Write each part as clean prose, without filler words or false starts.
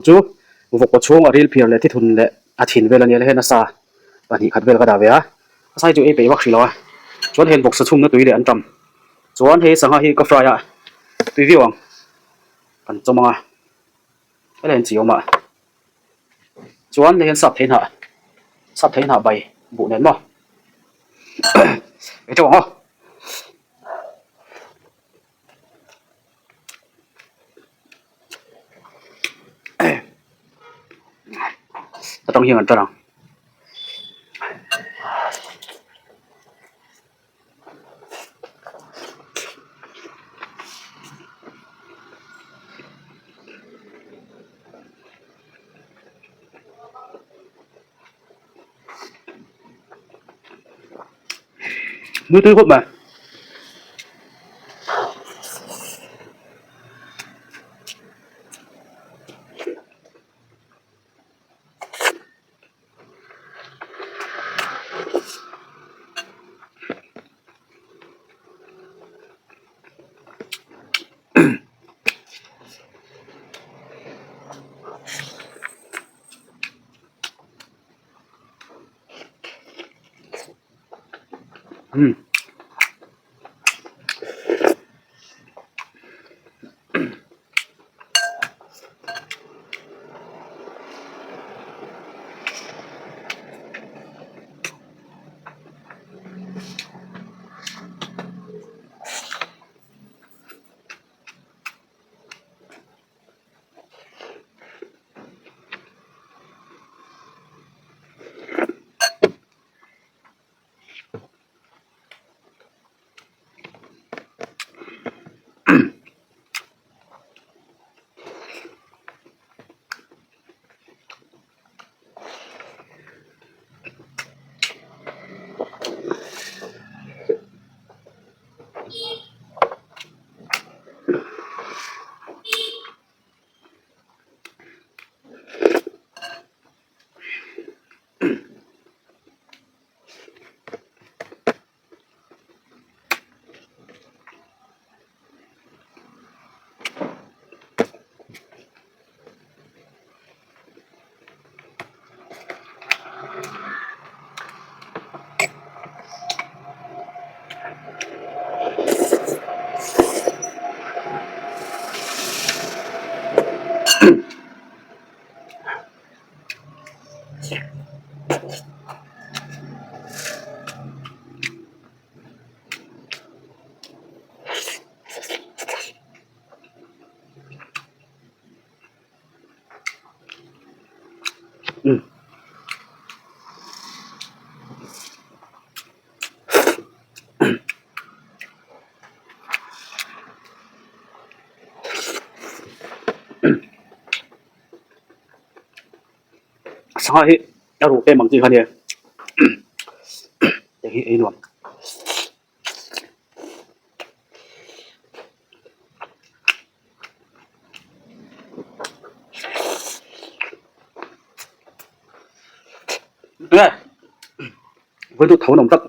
Chu vawk aw chhung a ril phiar leh thithun leh a thin vel a nia le hei nasa pahnih khat vel ka dah ve a, a sai chu ei peih vak hrih lo a, chuan heng vawksa chhumna tui leh an tam chuan hei sangha hi ka fry a tui viau ang kan chawm ang a helai an chi awm a chuan hei hian sap thei hnah sap thei hnah bai buh nen maw ei teuh ang aw. Atang hian an tan ang. Mui tui khawp mai. Umm. Umm. Sangha hi a ruh em ang tih kha nia hei hi ei nuam. Nge vawi deuh tho an awm tlat.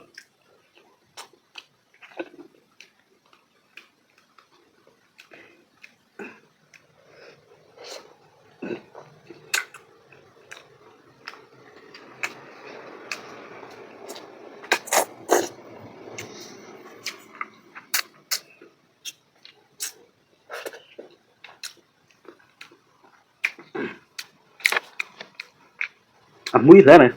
A hmui hle mai.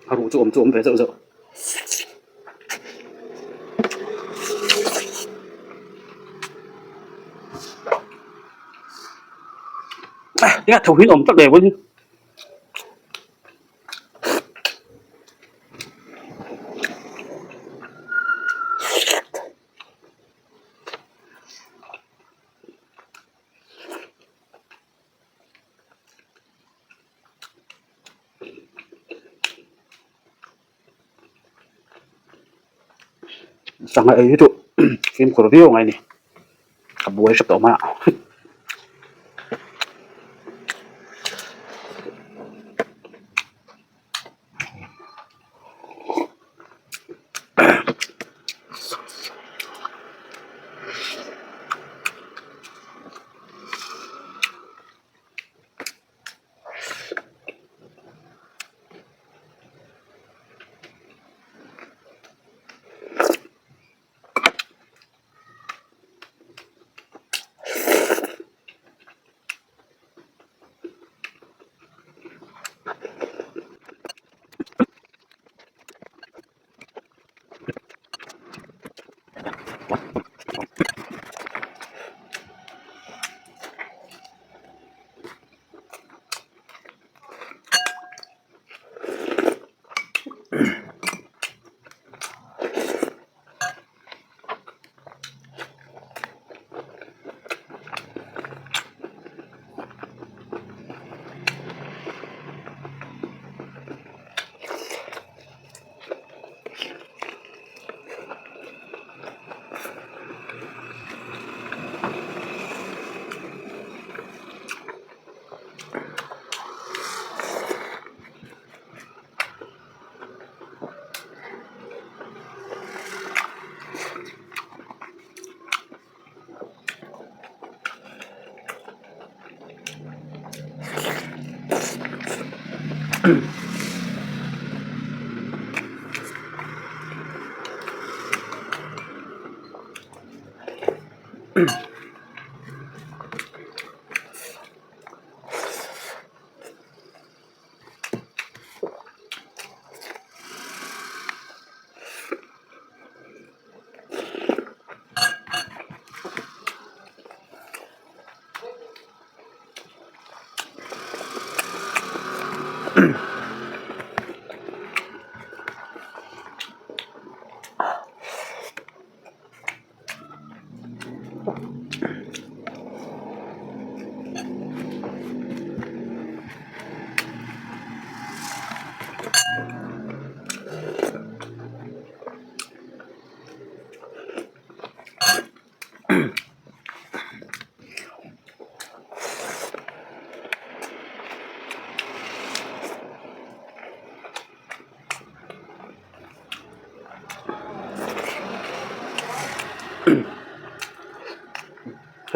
A ruh chu awm chu awm ve zeuh zeuh. Tinge tho hin awm tak ve vawiin hi. Sangha ei hi chu fimkhur viau ngai a ni a buai hrep tawh mai a.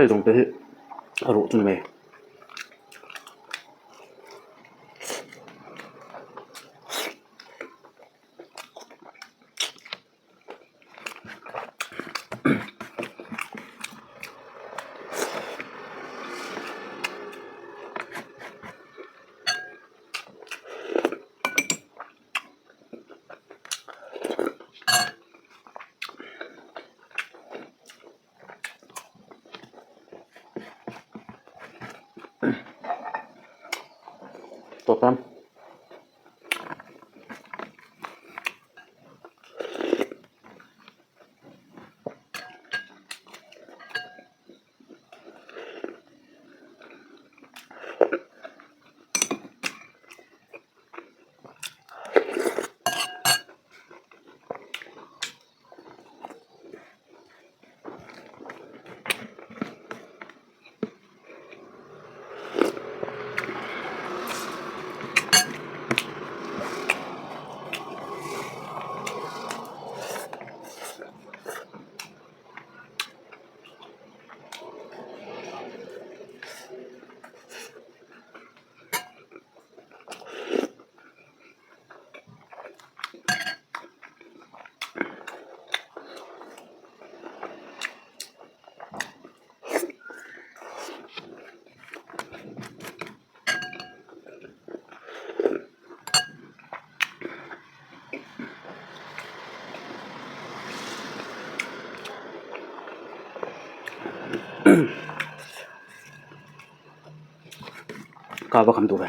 Hei zawng te hi a ruh chu ni mai. Tawp em. Ka va kham duh ve.